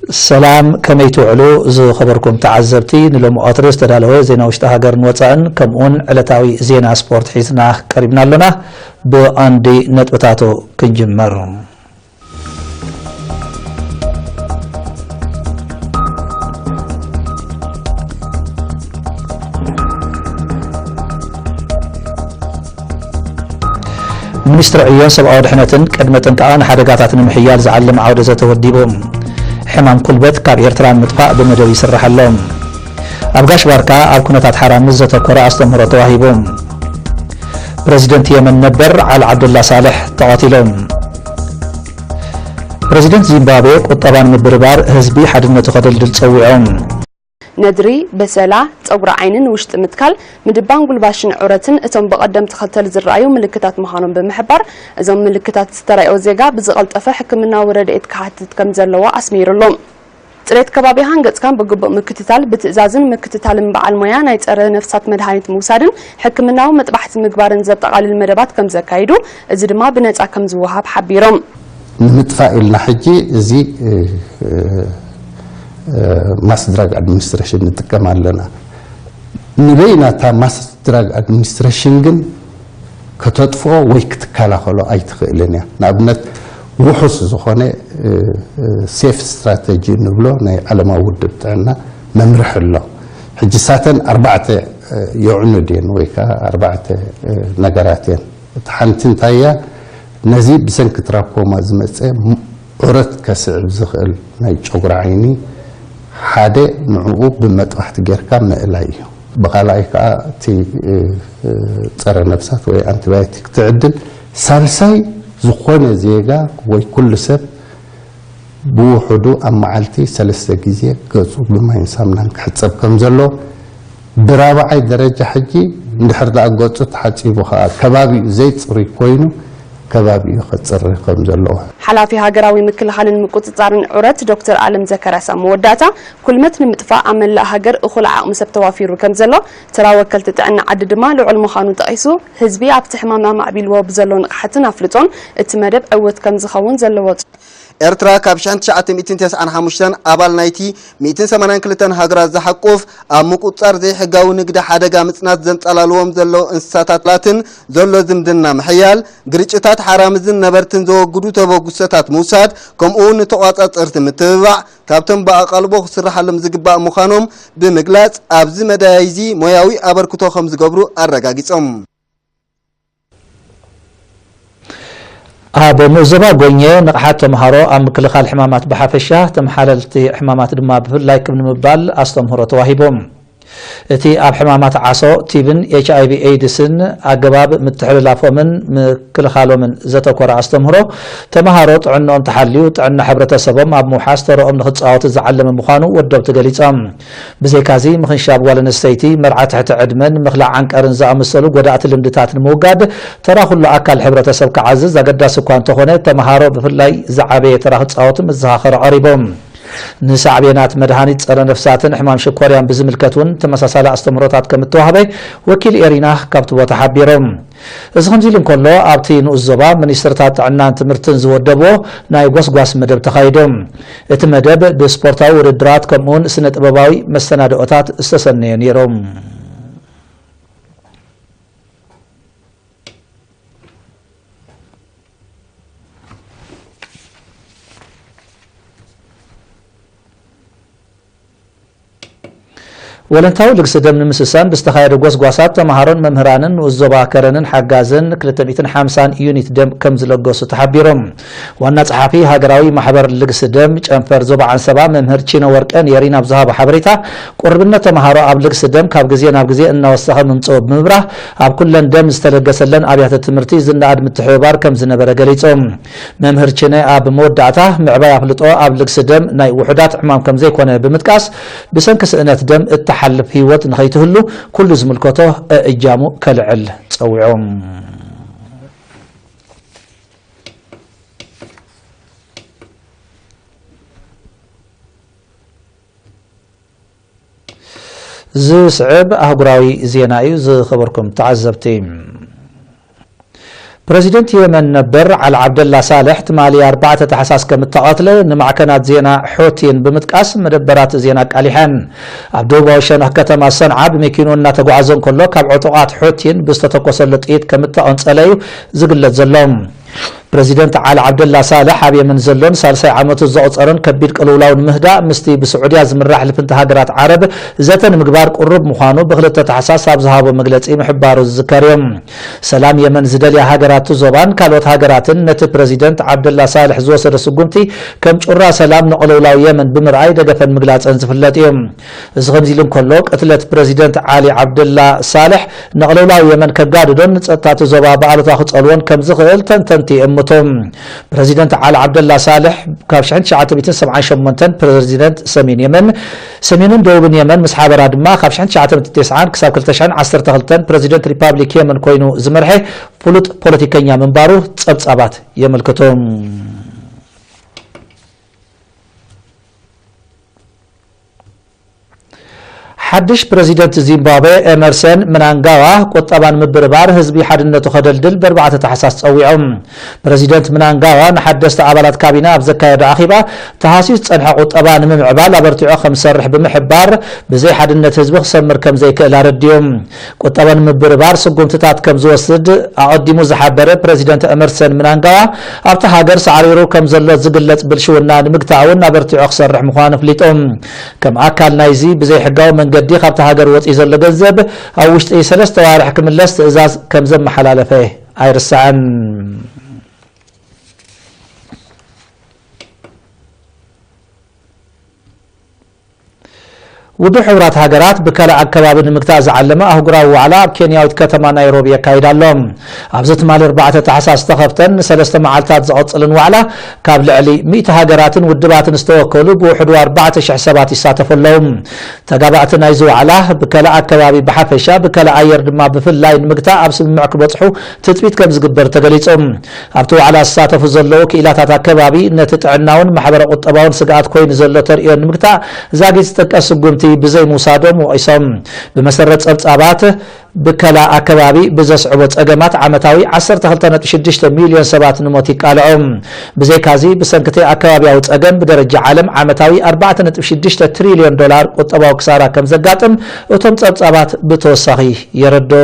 ሰላም፣ ከመይ ትውዕሉ ዝኸበርኩም ተዓዘብቲ? ንሎሚ ቀትሪ ዝተዳለወ ዜና ውሽጢ ሃገርን ወጻእን ከምኡውን ዕለታዊ ዜና ስፖርት ሒዝና ቀሪብና ኣሎና። ብቐንዲ ነጥብታቱ ክንጅምር። ሚኒስትሪ ዕዮን ሰብኣዊ ድሕነትን ቅድመ ጥንቃቐ ንሓደጋታት ንምሕያል ዝዓለመ ዓውደ ዘተ ወዲቡ። ሕማም ኩልበት ካብ ኤርትራ ንምጥፋእ ብመደብ ይስራሕ ኣሎ። ኣብ ጋሽ ባርካ ኣብ ኩነታት ሓራ ምስ ዘተኮረ ኣስተምህሮ ተዋሂቡ። ፕረዚደንት የመን ነበር ዓሊ ዓብዱላ ሳልሕ ተቐቲሎም። ፕረዚደንት ዚምባብዌ ቁጠባ ንምብርባር ህዝቢ ሓድነቱ ከደልድል ጸዊዖም። ነድሪ፣ በሰላ፣ ጸጉሪ ዓይኒ ንውሽጢ ምትካል፣ ምድባን ጉልባሽን ዑረትን እቶም ብቐደም ተኸተል ዝረኣዩ ምልክታት ምዃኖም ብምሕባር፣ እዞም ምልክታት ዝተራእዮ ዜጋ ብዝቐልጠፈ ሕክምናዊ ረድኤት ክሓትት ከም ዘለዎ ኣስሚሩ ኣሎ። ጽሬት ከባቢኻን ገጽካን ብግቡእ ምክትታል፣ ብትእዛዝን ምክትታልን በዓል ሞያ ናይ ጸረ ነፍሳት መድሃኒት ምውሳድን ሕክምናዊ መጥባሕቲ ምግባርን ዘጠቓልል መደባት ከም ዘካይዱ፣ እዚ ድማ ብነጻ ከም ዝወሃብ ሓቢሮም። ንምጥፋእ ኢልና ሕጂ እዚ፣ እ፣ እ፣ እ፣ ማስ ድራግ ኣድሚኒስትሬሽን ንጥቀም ኣለና። ንበይናታ ማስ ድራግ ኣድሚኒስትሬሽን ግን ከተጥፍኦ ወይ ክትከላኸሎ ኣይትኽእልን እያ። ንኣብነት ውሑስ ዝኾነ፣ እ፣ እ፣ ሴፍ ስትራተጂ ንብሎ ናይ ዓለማዊ ውድብ ጥዕና መምርሒ ኣሎ። ሕጂ ሳተን ኣርባዕተ፣ እ፣ የዕኑድ እየን ወይ ከዓ ኣርባዕተ፣ እ፣ ነገራት እየን። እቲ ሓንቲ እንታይ እያ? ነዚ ብሰንኪ ትራኮማ ዝመጸ ም-፣ ዑረት ከስዕብ ዝኽእል ናይ ጨጉሪ ዓይኒ ሓደ ንዕኡ ብመጥባሕቲ ጌርካ ምእላይ እዩ። ብኻልኣይ ከዓ እቲ፣ እ፣ እ፣ ጸረ ነፍሳት ወይ ኣንቲባዮቲክ ትዕድል። ሳልሳይ ዝኾነ ዜጋ ወይ ኩሉ ሰብ ብውሑዱ ኣብ መዓልቲ ሰለስተ ግዜ ገጹ ብማይን ሳምናን ክሕጸብ ከም ዘሎ፣ ብራብዓይ ደረጃ ሕጂ እንድሕር ደኣ ገጹ ተሓጺቡ ከኣ ከባቢኡ ዘይጽሩይ ኮይኑ ከባቢኡ ከጽሪ ከም ዘለዎ። ሓላፊ ሃገራዊ ምክልኻልን ምቁጽጻርን ዑረት ዶክተር ኣለም ዘከርያስ ኣብ መወዳእታ፣ ኩልመት ንምጥፋእ ኣብ መላእ ሃገር እኹል ዓቕሚ ሰብ ተዋፊሩ ከም ዘሎ ተራ ወከልቲ ጥዕና ዓዲ ድማ ልዑል ምዃኑ ጠቒሱ፣ ህዝቢ ኣብቲ ሕማም ኣማዕቢልዎ ብዘሎ ንቕሓትን ኣፍልጦን እቲ መደብ ዕውት ከም ዝኸውን ዘለዎ ኤርትራ ካብ ሽሕን ትሽዓተ ሚእትን ተስዓን ሓሙሽተን ኣባል ናይቲ ሚእትን ሰማንያን ክልተን ሃገራት ዝሓቁፍ ኣብ ምቁጽጻር ዘይሕጋዊ ንግዲ ሓደጋ ምጽናት ዘንጸላልዎም ዘለዉ እንስሳታትን ዘሎ ዝምድና ምሕያል፣ ግርጭታት ሓራምዝን ነበርትን ዘወግዱ ተበግሶታት ምውሳድ፣ ከምኡ እውን ንተቋጻጸርቲ ምትብባዕ ካብቶም ብኣቓልቦ ክስርሓሎም ዝግባእ ምዃኖም ብምግላጽ፣ ኣብዚ መዳይ እዚ ሞያዊ ኣበርክቶ ከም ዝገብሩ ኣረጋጊጾም። ኣብ ንኡስ ዞባ ጎኘ ንቕሓት ተምሃሮ ኣብ ምክልኻል ሕማማት ብሓፈሻ፣ ተመሓላለፍቲ ሕማማት ድማ ብፍላይ ክብ ንምባል ኣስተምህሮ ተዋሂቦም። እቲ ኣብ ሕማማት ዓሶ፣ ቲብን ኤች ኣይ ቪ ኤይድስን ኣገባብ ምትሕልላፎምን ምክልኻሎምን ዘተኮረ ኣስተምህሮ፣ ተምሃሮ ጥዕንኦም ተሓልዩ ጥዕና ሕብረተሰቦም ኣብ ምውሓስ ተረኦም ንኽጻወቱ ዝዓለመ ምዃኑ ወደብቲ ገሊጾም። ብዘይካዚ፣ ምኽንሻብ ጓል ኣንስተይቲ፣ መርዓ ትሕቲ ዕድመን ምኽላእ ዓንቀርን ዝኣመሰሉ ጎዳእቲ ልምድታት ንምውጋድ፣ ተራ ኩሉ ኣካል ሕብረተሰብ ክዓዝዝ ኣገዳሲ እኳ እንተኾነ፣ ተምሃሮ ብፍላይ ዝዓበየ ተራ ክጻወቱ መዘኻኸሪ ቀሪቦም። ንሳዕቤናት መድሃኒት ጸረ ነፍሳትን ሕማም ሽኮርያን ብዝምልከት እውን ተመሳሳሊ ኣስተምህሮታት ከም እተዋህበ ወኪል ኤሪና ካብቲ ቦታ ሓቢሮም። እዚ ከምዚ ኢሉ እንከሎ፣ ኣብቲ ንኡስ ዞባ ሚኒስትርታት ጥዕናን ትምህርትን ዝወደብዎ ናይ ጎስጓስ መደብ ተኻይዱ። እቲ መደብ ብስፖርታዊ ውድድራት ከምኡውን ስነ ጥበባዊ መሰናድኦታት ዝተሰነየ ነይሩ። ወለንታዊ ልግሲ ደም ንምስሳን ብዝተኻየደ ጎስጓሳት፣ ተምሃሮን መምህራንን ንኡስ ዞባ ከረንን ሓጋዝን ክልተ ሚእትን ሓምሳን ዩኒት ደም ከም ዝለገሱ ተሓቢሮም። ዋና ጸሓፊ ሃገራዊ ማሕበር ልግሲ ደም ጨንፈር ዞባ ዓንሰባ መምህር ቺነ ወርቀ ንኤሪና ኣብ ዝሃቦ ሓበሬታ፣ ቁርብነት ተምሃሮ ኣብ ልግሲ ደም ካብ ግዜ ናብ ግዜ እናወሰኸ ምምጽኡ ብምብራህ፣ ኣብ ኩለን ደም ዝተለገሰለን ኣብያተ ትምህርቲ ዝነኣድ ምትሕብባር ከም ዝነበረ ገሊጾም። መምህር ችነ ኣብ መወዳእታ፣ ምዕባይ ኣፍልጦ ኣብ ልግሲ ደም ናይ ውሑዳት ዕማም ከም ዘይኮነ ብምጥቃስ፣ ብሰንኪ ስእነት ደም እትሓልፍ ህይወት ንኸይትህሉ ኩሉ ዝምልከቶ እእጃሙ ከልዕል ጸዊዖም። ዝስዕብ ኣህጉራዊ ዜና እዩ። ዝኸበርኩም ተዓዘብቲ፣ ፕረዚደንት የመን ነበር ዓሊ ዓብደላ ሳልሕ ትማሊ ኣርባዕተ ታሕሳስ ከም እተቐትለ ንማዕከናት ዜና ሑቲን ብምጥቃስ መደበራት ዜና ኣቃሊሐን። ኣብ ደቡባዊ ሸነኽ ከተማ ሰንዓ ብመኪንኡ እናተጓዓዘ እንከሎ ካብ ዕጡቓት ሑቲን ብዝተተኮሰሉ ጥይት ከም እተቐንጸለ እዩ ዝግለጽ ዘሎ። ፕረዚደንት ዓሊ ዓብደላ ሳልሕ ኣብ የመን ዘሎን ሳልሳይ ዓመቱ ዘቑጸረን ከቢድ ቅልውላው ንምህዳእ ምስቲ ብስዑድያ ዝምራሕ ልፍንቲ ሃገራት ዓረብ ዘተ ንምግባር ቅሩብ ምዃኑ ብክልተ ታሕሳስ ኣብ ዝሃቦ መግለጺ ምሕባሩ ዝዝከር እዩ። ሰላም የመን ዝደልያ ሃገራት ዞባን ካልኦት ሃገራትን ነቲ ፕረዚደንት ዓብደላ ሳልሕ ዝወሰዶ ስጉምቲ ከም ጩራ ሰላም ንቕልውላው የመን ብምርኣይ ደገፈን ምግላጸን ዝፍለጥ እዩ። እዚ ከምዚ ኢሉ እንከሎ ቅትለት ፕረዚደንት ዓሊ ዓብደላ ሳልሕ ንቕልውላው የመን ከጋድዶን ንጸጥታ እቲ ዞባ ብኣሉታ ክጸልዎን ከም ዝኽእል ተንተንቲ ይእምቱ። ፕረዚደንት ዓሊ ዓብደላ ሳልሕ ካብ ሽሕን ትሽዓተ ሚእትን ሰብዓን ሸሞንተን ፕረዚደንት ሰሜን የመን፣ ሰሜንን ደቡብን የመን ምስ ሓበራ ድማ ካብ ሽሕን ትሽዓተ ሚእትን ተስዓን ክሳብ ክልተ ሽሕን ዓሰርተ ክልተን ፕረዚደንት ሪፓብሊክ የመን ኮይኑ ዝመርሐ ፍሉጥ ፖለቲከኛ ምንባሩ ጸብጻባት የመልክቱ። ሓድሽ ፕረዚደንት ዚምባብዌ ኤመርሰን ምናንጋዋ ቁጠባ ንምብርባር ህዝቢ ሓድነቱ ከደልድል በርባዕተ ታሕሳስ ጸዊዖም። ፕረዚደንት ምናንጋዋ ንሓደስቲ ኣባላት ካቢነ ኣብ ዘካየዶ ኣኼባ ተሃስዩ ዝጸንሐ ቁጠባ ንምምዕባል ኣበርቲዑ ከም ዝሰርሕ ብምሕባር ብዘይ ሓድነት ህዝቢ ክሰምር ከም ዘይክእል ኣረዲኡ። ቁጠባ ንምብርባር ስጉምትታት ከም ዝወስድ ኣቐዲሙ ዝሓበረ ፕረዚደንት ኤመርሰን ምናንጋዋ ኣብቲ ሃገር ሳዕሪሩ ከም ዘሎ ዝግለጽ ብልሽውና ንምግታእ እውን ኣበርቲዑ ክሰርሕ ምዃኑ ኣፍሊጡ። ከም ኣካል ናይዚ ብዘይሕጋዊ መንገዲ ካብቲ ሃገር ወፂኡ ዘሎ ገንዘብ ኣብ ውሽጢ ሰለስተ ዋርሕ ክምለስ ትእዛዝ ከም ዘመሓላለፈ ኣይርሳዕን። ውድብ ሕቡራት ሃገራት ብከላ ኣከባቢ ንምግታእ ዝዓለመ ኣህጉራዊ ዋዕላ ኣብ ኬንያዊት ከተማ ናይሮቢ የካይድ ኣሎ። ኣብዚ ትማሊ ኣርባዕተ ታሕሳስ ዝተኸፍተን ንሰለስተ መዓልታት ዝቐጽልን ዋዕላ ካብ ልዕሊ ሚእቲ ሃገራትን ውድባትን ዝተወከሉ ብውሕዱ ኣርባዕተ ሽሕ ሰባት ይሳተፉ ኣለዉ። ተጋባእቲ ናይዚ ዋዕላ ብከላ ኣከባቢ ብሓፈሻ ብከላ ኣየር ድማ ብፍላይ ንምግታእ ኣብ ስምምዕ ክበጽሑ ትጽቢት ከም ዝግበር ተገሊጹ። ኣብቲ ዋዕላ ዝሳተፉ ዘለዉ ክኢላታት ኣከባቢ ነቲ ጥዕናውን ማሕበረ ቁጠባውን ስግኣት ኮይኑ ዘሎ ተርእዮ ንምግታእ ዛጊት ዝጥቀስ ስጉምቲ ብዘይምውሳዶም ወቒሶም። ብመሰረት ጸብጻባት ብከላ ኣከባቢ ብዘስዕቦ ጸገማት ዓመታዊ ዓሰርተ ክልተ ነጥቢ ሽዱሽተ ሚልዮን ሰባት ንሞት ይቃልዑ። ብዘይካዚ ብሰንክቲ ኣከባብያዊ ጸገም ብደረጃ ዓለም ዓመታዊ ኣርባዕተ ነጥቢ ሽዱሽተ ትሪልዮን ዶላር ቁጠባዊ ክሳራ ከም ዘጋጥም እቶም ጸብጻባት ብተወሳኺ የረድኡ።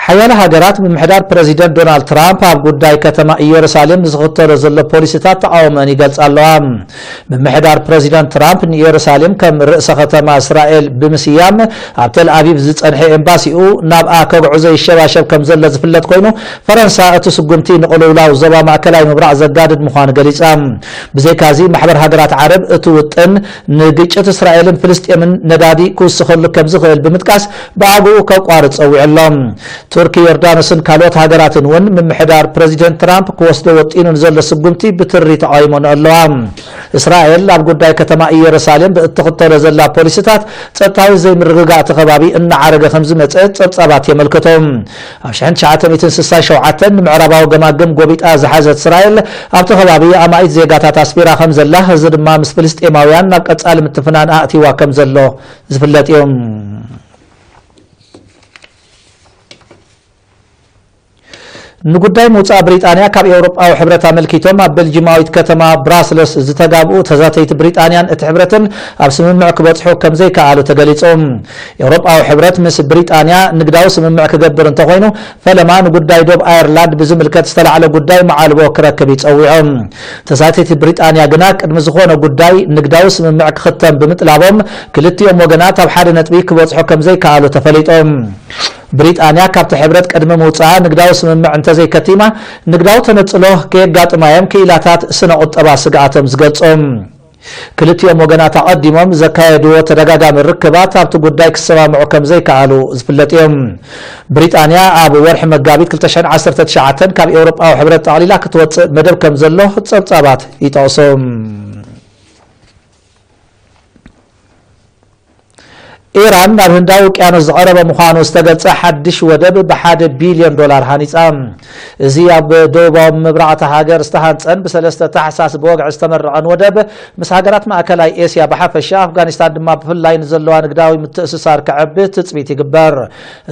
ሓያለ ሃገራት ምምሕዳር ፕረዚደንት ዶናልድ ትራምፕ ኣብ ጉዳይ ከተማ ኢየሩሳሌም ንዝኽተሎ ዘሎ ፖሊሲታት ተቓውሞአን ይገልጻ ኣለዋ። ምምሕዳር ፕረዚደንት ትራምፕ ንኢየሩሳሌም ከም ርእሰ ከተማ እስራኤል ብምስያም ኣብ ተል ኣቪቭ ዝጸንሐ ኤምባሲኡ ናብኣ ከግዕዞ ይሸባሸብ ከም ዘሎ ዝፍለጥ ኮይኑ፣ ፈረንሳ እቲ ስጉምቲ ንቕልውላው ዞባ ማእከላይ ምብራቕ ዘጋድድ ምዃኑ ገሊጻ። ብዘይካዚ ማሕበር ሃገራት ዓረብ እቲ ውጥን ንግጭት እስራኤልን ፍልስጤምን ነዳዲ ክውስኸሉ ከም ዝኽእል ብምጥቃስ ብኣግኡ ከቋርጽ ጸዊዑ ኣሎ። ቱርኪ፣ ዮርዳኖስን ካልኦት ሃገራትን እውን ምምሕዳር ፕረዚደንት ትራምፕ ክወስዶ ወጢኑ ንዘሎ ስጉምቲ ብትሪ ተቓይሞን ኣለዋ። እስራኤል ኣብ ጉዳይ ከተማ ኢየሩሳሌም ብእትኽተሎ ዘላ ፖሊሲታት ጸጥታዊ ዘይምርግጋእ እቲ ከባቢ እናዓረገ ከም ዝመጸ ጸብጻባት የመልክቱ። ኣብ ሽሕን ትሽዓተ ሚእትን ስሳን ሸውዓተን ንምዕራባዊ ገማግም ጎቢጣ ዝሓዘት እስራኤል ኣብቲ ከባቢ ኣማኢት ዜጋታት ኣስፊራ ከም ዘላ፣ እዚ ድማ ምስ ፍልስጤማውያን ናብ ቀጻሊ ምትፍናን ኣእቲዋ ከም ዘሎ ዝፍለጥ እዩ። ንጉዳይ ምውጻእ ብሪጣንያ ካብ ኤውሮጳዊ ሕብረት ኣመልኪቶም ኣብ ቤልጂማዊት ከተማ ብራስለስ ዝተጋብኡ ተዛተይቲ ብሪጣንያን እቲ ሕብረትን ኣብ ስምምዕ ክበጽሑ ከም ዘይከኣሉ ተገሊጹ። ኤውሮጳዊ ሕብረት ምስ ብሪጣንያ ንግዳዊ ስምምዕ ክገብር እንተኾይኑ፣ ፈለማ ንጉዳይ ዶብ ኣየርላንድ ብዝምልከት ዝተላዕለ ጉዳይ መዓልቦ ክረክብ ይጸዊዖ። ተዛተይቲ ብሪጣንያ ግና ቅድሚ ዝኾነ ጉዳይ ንግዳዊ ስምምዕ ክኽተም ብምጥላቦም ክልቲኦም ወገናት ኣብ ሓደ ነጥቢ ክበጽሑ ከም ዘይከኣሉ ተፈሊጦም። ብሪጣንያ ካብቲ ሕብረት ቅድሚ ምውጽኣ ንግዳዊ ስምምዕ እንተዘይከቲማ ንግዳዊ ተነጽሎ ከየጋጥማ እዮም ክኢላታት ስነ ቁጠባ ስግኣቶም ዝገልጾም። ክልቲኦም ወገናት ኣቐዲሞም ዘካየድዎ ተደጋጋሚ ርክባት ኣብቲ ጉዳይ ክሰማምዑ ከም ዘይከኣሉ ዝፍለጥ እዮም። ብሪጣንያ ኣብ ወርሒ መጋቢት ክልተ ሽሕን ዓሰርተ ትሽዓተን ካብ ኤውሮጳዊ ሕብረት ጠቕሊላ ክትወጽእ መደብ ከም ዘሎ ጸብጻባት ይጠቕሱ። ኢራን ናብ ህንዳዊ ውቅያኖስ ዝቐረበ ምዃኑ ዝተገልጸ ሓድሽ ወደብ ብሓደ ቢልዮን ዶላር ሃኒጻ። እዚ ኣብ ደቡባዊ ምብራቕ እታ ሃገር ዝተሃንጸን ብሰለስተ ታሕሳስ ብወግዒ ዝተመረቐን ወደብ ምስ ሃገራት ማእከላይ ኤስያ ብሓፈሻ ኣፍጋኒስታን ድማ ብፍላይ ንዘለዋ ንግዳዊ ምትእስሳር ከዕቢ ትጽቢት ይግበር።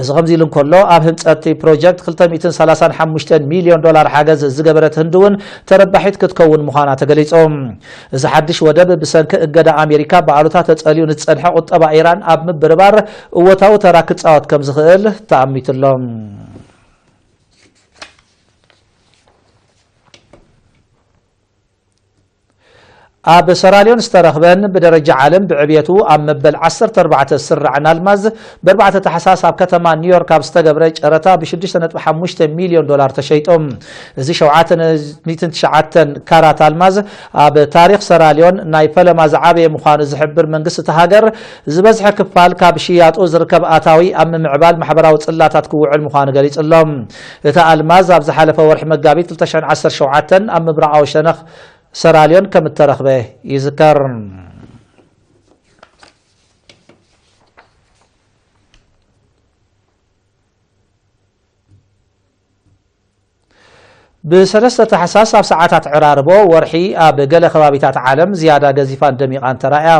እዚ ከምዚ ኢሉ እንከሎ ኣብ ህንጸት ፕሮጀክት ክልተ ሚእትን ሰላሳን ሓሙሽተን ሚልዮን ዶላር ሓገዝ ዝገበረት ህንዲ እውን ተረባሒት ክትከውን ምዃና ተገሊጹ። እዚ ሓድሽ ወደብ ብሰንኪ እገዳ ኣሜሪካ ብኣሉታ ተጸልዩ ንዝጸንሐ ቁጠባ ኢራን ኣብ ምብርባር እወታዊ ተራ ክጻወት ከም ዝኽእል ተኣሚትሎም። ኣብ ሰራልዮን ዝተረኽበን ብደረጃ ዓለም ብዕብየቱ ኣብ መበል ዓሰርተ ኣርባዕተ ዝስራዕን ኣልማዝ ብኣርባዕተ ታሕሳስ ኣብ ከተማ ኒውዮርክ ኣብ ዝተገብረ ጨረታ ብ6.5 ሚልዮን ዶላር ተሸይጡ። እዚ ሸውዓተ ነጥቢ ትሽዓተ ካራት ኣልማዝ ኣብ ታሪኽ ሰራልዮን ናይ ፈለማ ዝዓበየ ምዃኑ ዝሕብር መንግስቲ እቲ ሃገር፣ ዝበዝሐ ክፋል ካብ ሽያጡ ዝርከብ ኣታዊ ኣብ ምምዕባል ማሕበራዊ ጽላታት ክውዕል ምዃኑ ገሊጹ ኣሎ። እቲ ኣልማዝ ኣብ ዝሓለፈ ወርሒ መጋቢት ክልተ ሽሕን ዓሰርተ ሸውዓተን ኣብ ምብራቓዊ ሸነኽ ሰራልዮን ከም እተረኽበ ይዝከር። ብሰለስተ ታሕሳስ ኣብ ሰዓታት ዕራርቦ ወርሒ ኣብ ገለ ከባቢታት ዓለም ዝያዳ ገዚፋን ደሚቓን ተራእያ።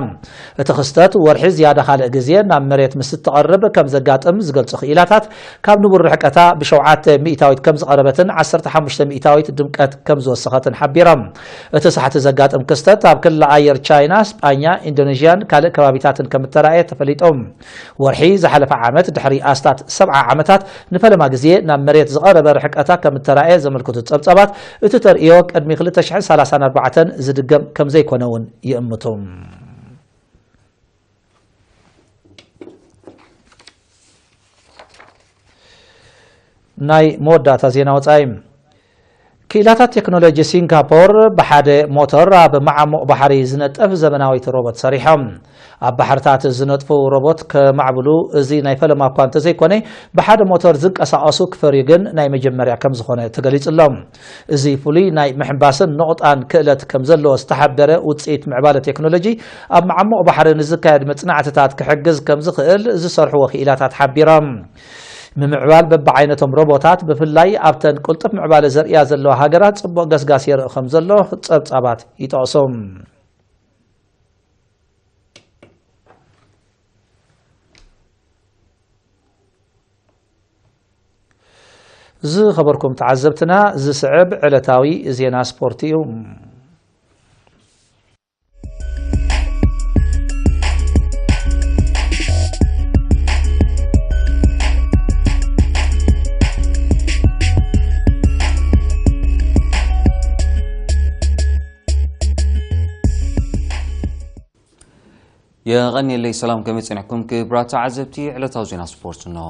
እቲ ክስተት ወርሒ ዝያዳ ካልእ ግዜ ናብ መሬት ምስ እትቐርብ ከም ዘጋጥም ዝገልጹ ክኢላታት፣ ካብ ንቡር ርሕቀታ ብሸውዓተ ሚእታዊት ከም ዝቐረበትን ዓሰርተ ሓሙሽተ ሚእታዊት ድምቀት ከም ዝወሰኸትን ሓቢሮም። እቲ ሳሕቲ ዘጋጥም ክስተት ኣብ ክልል ኣየር ቻይና፣ ስጳኛ፣ ኢንዶኔዥያን ካልእ ከባቢታትን ከም እተራእየ ተፈሊጡ። ወርሒ ዝሓለፈ ዓመት ድሕሪ ኣስታት ሰብዓ ዓመታት ንፈለማ ግዜ ናብ መሬት ዝቐረበ ርሕቀታ ከም እተራእየ ዘመልክቱ ጸብጻባት፣ እቲ ተርእዮ ቅድሚ ክልተ ሽሕን ሰላሳን ኣርባዕተን ዝድገም ከም ዘይኮነ እውን ይእምቱ። ናይ መወዳእታ ዜና ወጻኢ። ክኢላታት ቴክኖሎጂ ሲንጋፖር ብሓደ ሞተር ኣብ መዓሙቕ ባሕሪ ዝነጥፍ ዘመናዊት ሮቦት ሰሪሖም። ኣብ ባሕርታት ዝነጥፉ ሮቦት ከማዕብሉ እዚ ናይ ፈለማ እኳ እንተዘይኮነ፣ ብሓደ ሞተር ዝንቀሳቐሱ ክፈርዩ ግን ናይ መጀመርያ ከም ዝኾነ ተገሊጹ ኣሎ። እዚ ፍሉይ ናይ ምሕንባስን ኖቕጣን ክእለት ከም ዘለዎ ዝተሓበረ ውጽኢት ምዕባለ ቴክኖሎጂ፣ ኣብ መዓሙቕ ባሕሪ ንዝካየድ መጽናዕትታት ክሕግዝ ከም ዝኽእል ዝሰርሕዎ ክኢላታት ሓቢሮም። ምምዕባል በብዓይነቶም ሮቦታት፣ ብፍላይ ኣብተን ቅልጡፍ ምዕባለ ዘርእያ ዘለዋ ሃገራት፣ ጽቡቕ ገስጋስ የርኢ ከም ዘሎ ጸብጻባት ይጠቕሱ። ዝኸበርኩም ተዓዘብትና፣ ዝስዕብ ዕለታዊ ዜና ስፖርት እዩ። የቐንየለይ ሰላም፣ ከመይ ጸኒሕኩም ክቡራት ተዓዘብቲ? ዕለታዊ ዜና ስፖርት እንሆ።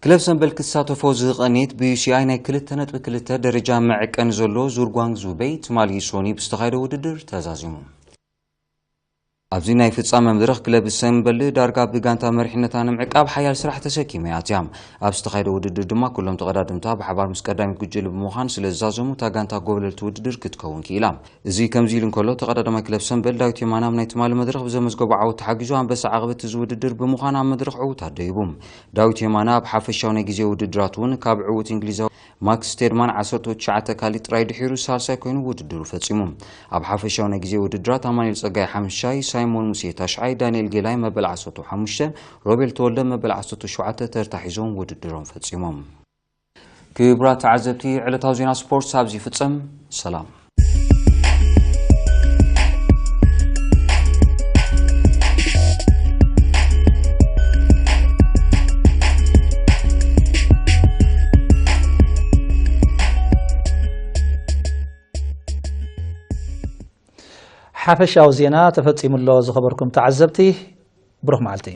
ክለብ ሰምበል ክትሳተፎ ዝቐንየት ብዩሲኣይ ናይ ክልተ ነጥቢ ክልተ ደረጃ መዐቀኒ ዘሎ ዙር ጓንግዙ በይ ትማሊ ሶኒ ብዝተኻየደ ውድድር ተዛዚሙ። ኣብዚ ናይ ፍጻመ መድረኽ ክለብ ሰምበል ዳርጋ ብጋንታ መሪሕነታ ንምዕቃብ ሓያል ስራሕ ተሰኪማ እያ ኣትያ። ኣብ ዝተኻየደ ውድድር ድማ ኩሎም ተቐዳደምታ ብሓባር ምስ ቀዳሚት ጉጅለ ብምዃን ስለ ዝዛዘሙ እታ ጋንታ ጎብለልቲ ውድድር ክትከውን ክኢላ። እዚ ከምዚ ኢሉ እንከሎ፣ ተቐዳዳማይ ክለብ ሰምበል ዳዊት የማነ ኣብ ናይ ትማሊ መድረኽ ብዘመዝገቦ ዓወት ተሓጊዙ ኣንበሳ ዓቐበት እዚ ውድድር ብምዃን ኣብ መድረኽ ዕዉታት ደይቡ። ዳዊት የማነ ኣብ ሓፈሻዊ ናይ ግዜ ውድድራት እውን ካብ ዕዉት እንግሊዛዊ ማክስ ስቴድማን ዓሰርተ ትሽዓተ ካሊ ጥራይ ድሒሩ ሳልሳይ ኮይኑ ውድድሩ ፈጺሙ። ኣብ ሓፈሻዊ ናይ ግዜ ውድድራት ኣማኑኤል ጸጋይ ሓምሻይ፣ ሳይሞን ሙሴ ታሽዓይ፣ ዳንኤል ጌላይ መበል ዓሰርተ ሓሙሽተ፣ ሮቤል ተወልደ መበል ዓሰርተ ሸውዓተ ተርታ ሒዞም ውድድሮም ፈጺሞም። ክቡራት ተዓዘብቲ፣ ዕለታዊ ዜና ስፖርት ኣብዚ ይፍጸም። ሰላም። ሓፈሻዊ ዜና ተፈጺሙ ኣሎ። ዝኸበርኩም ተዓዘብቲ፣ ብሩኽ መዓልቲ።